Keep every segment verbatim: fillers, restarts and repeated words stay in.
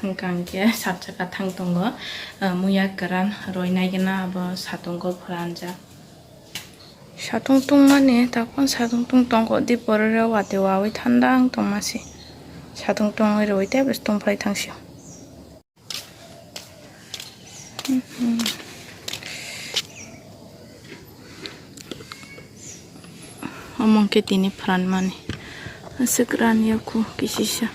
Hwnkhe sat chakha thang tongo, ah, muya kwran roi naigena abo satungo phuranjak. Satung tungmani takon satung tung tongo, di porore watwi wawi thanda ang tongmasi. Satung tungwi roi tei bwswk tungphai thangsi. Omo hwnkhe tini phuranmani. Aswk ran ya kho kisisa.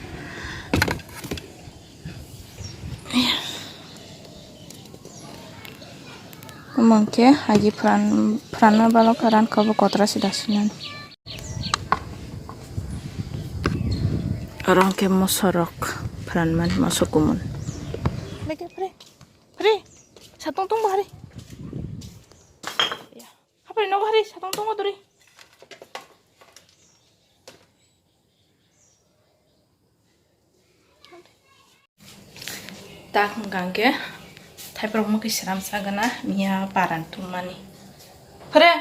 Omo hwnkhe agi phuran, phuranma balok ran kha bo kotra se dasinani. Oro hwnkhe mosorok phuranmani, moso kumun. Lagi, phure, phure. Satung tungbo hari. Ya. Hapri nogo hari, satung tungbo duri. Tak hwnkha hwnkhe thaiphwrok mwkhwi sram sagana miya paran tungmani. Phure.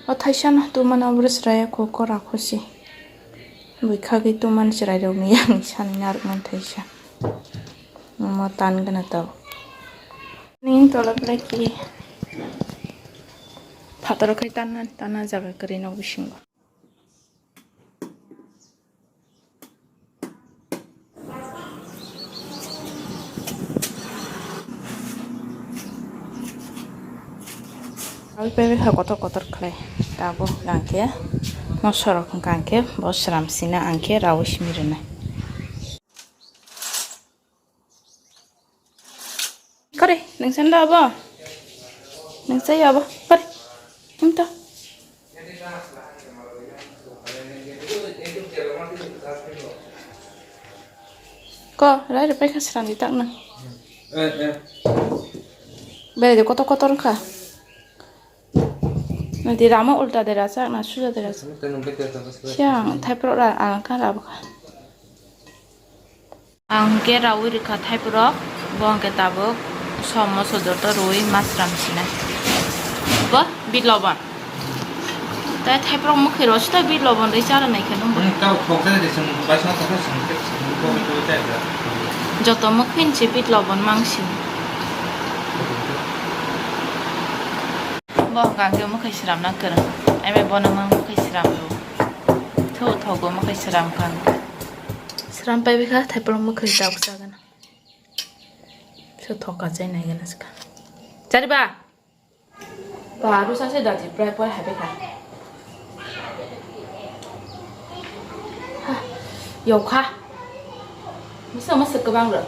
O thaisa no tumano bwrwi chwrai kho kora khusi. Bwkhagwi tumani chwrai rok ni yang sani narwkmani thaisa. Omo tan gana tabuk. Ning tola belai ki phataro khai tanna, tanna jaga kwrwi nok bisingo. Rawi pai bai kha kotor kotor khlai. Tabuk hwnkha khe mosorok hwnkha khe bo sram sina ang khe rawi simi rwnai. Kore, nung sanda abo? Nung saya abo? Kore, nung to. Ko, rai, rai, pai khasran di tak nang. Bere de kotor kotor kha. Nanti ramo ulta de rasa, na suja de rasa. Siang, thai pro ra, ang kan ra baka. Ang hwnkhe rawi rwkha thaiphwrok, bo hwnkhe tabuk som moso joto rwi masram sinai. Bo bit lobon. Tai thaiphwrok mwkhwi rw sita bit lobon rwi chara nai khe nung bo. Hmm, tao khoksa de sung, baisma khoksa sung, sung, sung, sung, sung, sung, sung. Joto mwkhwi ni se bit lobon mang sini. Bo hwnkha hwnkhe mwkhwi sramna kwrwng. Ebe bono mang mwkhwi sram rw. Tho thogo mwkhwi sram kha hwnkhe. Sram pai bikha, thaiphwrok mwkhwi tabuk chagana. So thoka chai naigana sikha. Chariba. Ba, rusa se daji prai pore hai bikha. Ha, yokha. Misa masa kwbang rw.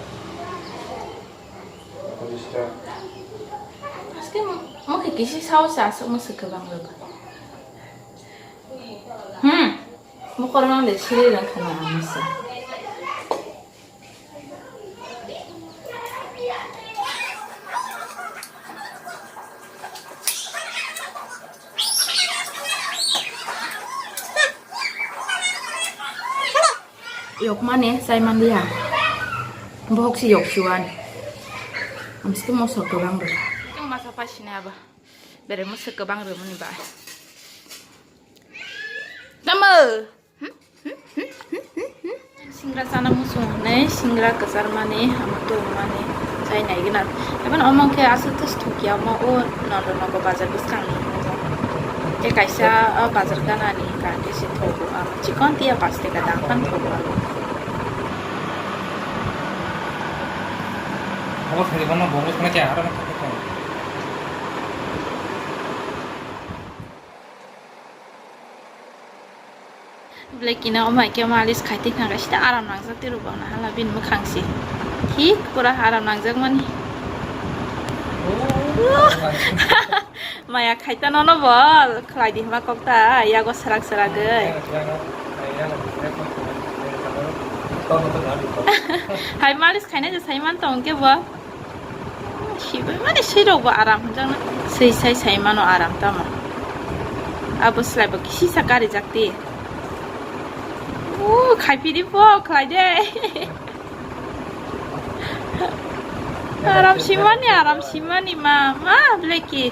Aske mo, mo khe kisi sao se aswk masa kwbang rw. Hmm. Mo korma le siri rang khana ang masa. Yokmani chai manliya. Bohok si yok siwan. Amsike moso kwbang rw. Tang masa pasinai aba. Bere moso kwbang rw mani ba. Tamo. Singra chana muchung hwnwi singra kwcharmani, amo tongmani chai naigwna. Emon omo khe aswk thus thukya omo o Nondorogo bazar bwskang ni. Tei kaisa o bazar ganani hwnka khe se thogo, amo chikon tiya pash taka dang phano thogo abo. Obo thwrwibano bo bwskang khe aro. Belai kina o mai khe malis khai twi khna kaisa aram nangjak twi rw bana hala bini mwkhang se thik pura aram nangjak mani. Maya khai ta nono bol khlai di hwnba kok ta yago srak srak gwi. Hai malis khainai je sai man tong khe bo. Sibai mani sirok bo aram hwnjakna. Swi sai sai mano aram tamo. Abo slai bo kisisa karijak ti. Uh, khaipiri po khlai de. Aram simani, aram simani ma, ma, Blacky.